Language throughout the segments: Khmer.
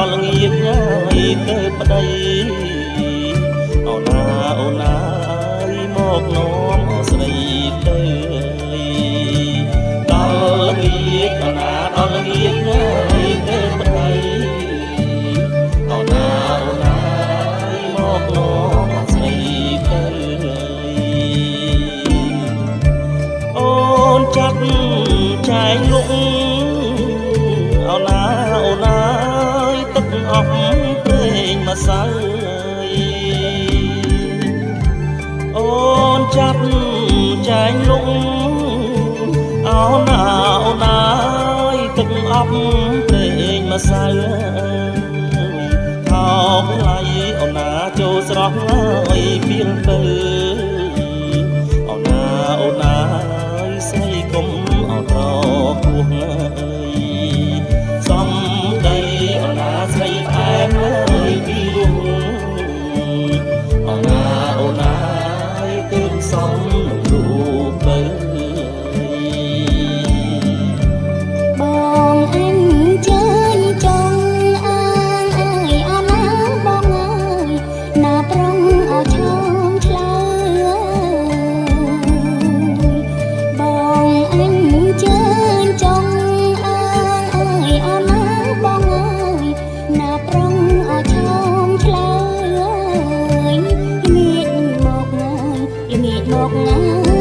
ដល់ល្ងាចហើយទៅប្តីអូណាអូណាមកនាំស្រីទៅដល់ល្ងាចអូណាដល់ល្ងាចហើយទៅប្តីអូណាអូណាមកនាំស្រីទៅអូនចាត់ចែងលុកអូណាអូណាទឹកអប់ព្រេងម្សៅអូនចាត់ចែងលុកអូណាអូណាទឹកអប់ព្រេងម្សៅថោកឡៃអូណាចូលស្រស់ហើយពីលពើអូណាអូណាស្រីគុំអត់រគោះអើយសំដីអូណាស្រីផ្អែមអើយពីរងអូណាអូណាគឺសំរូបពើបងអញជើញចង់អាងអើយអូណាបងអើយណាត្រង់អឆោមឆ្លើយបងអញជើញចង់អាងអើយអូណាបងអើយណាត្រង់អឆោមឆ្លើយល្ងាចមកងាយល្ងាចមកងា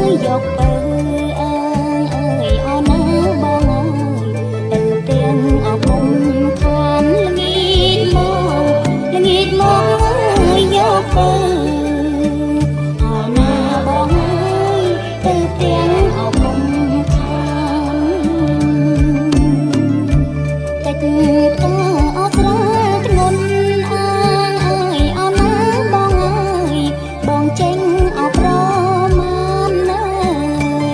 យយកពើអើយអើយអូណាបងអើយទៅទាំងអគុំខានល្ងាចមកល្ងាចមកអើយយកពើអូណាបងអើយទៅទាំងអគុំខានតិចតអស្រាលធ្ងន់អើយអើយអូណាបងអើយបងចេញអប្រមាណអើ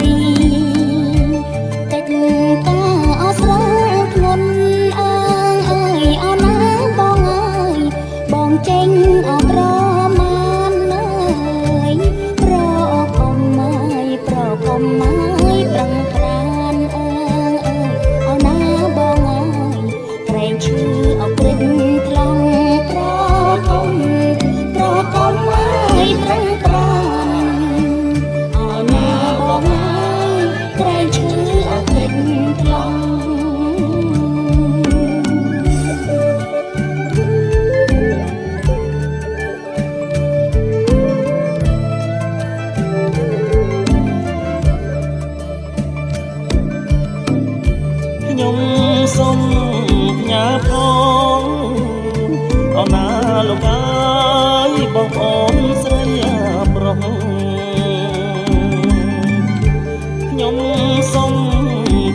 យតិចតអស្រាលធ្ងន់អើយអើយអូណាបងអើយបងចេញអប្រមាណអើយប្រកុំអើយប្រកុំអើយប្រឹងប្រានអើយអើយអូណាបងអើយក្រែងឈឺអក្រិចថ្លង់ប្រកុំប្រកុំអើយប្រឹងប្រានអូណាបងអើយក្រែងឈឺអក្រិចថ្លង់ ខ្ញុំសូមផ្ញើផងអូណាលោកអើយបងប្អូនស្រីប្រុសខ្ញុំសូម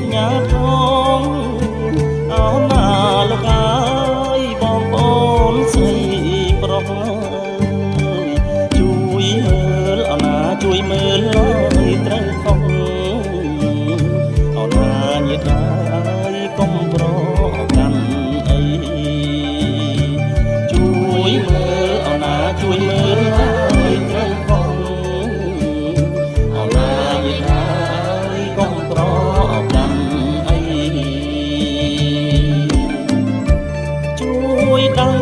ផ្ញើផងអូណាលោកអើយបងប្អូនស្រីប្រុសជួយមើលអូណាជួយមើលអើយត្រូវខុសអូណាញាតិអើយកុំប្រកាន់អីជួយមើលអូណាជួយមើលអើយត្រូវខុសអូណាញាតិអើយកុំប្រកាន់អីជួយដឹង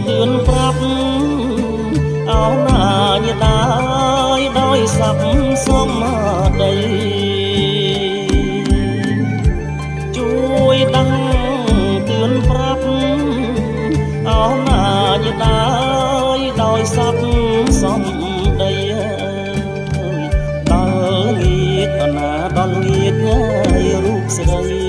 ទឿនប្រាប់អូណាញាតិអើយដោយសັບសំដីជួយដឹងទឿនប្រាប់អូណាញាតិអើយដោយសັບសំដីដល់ល្ងាចអូណាដល់ល្ងាចហើយរូបស្រី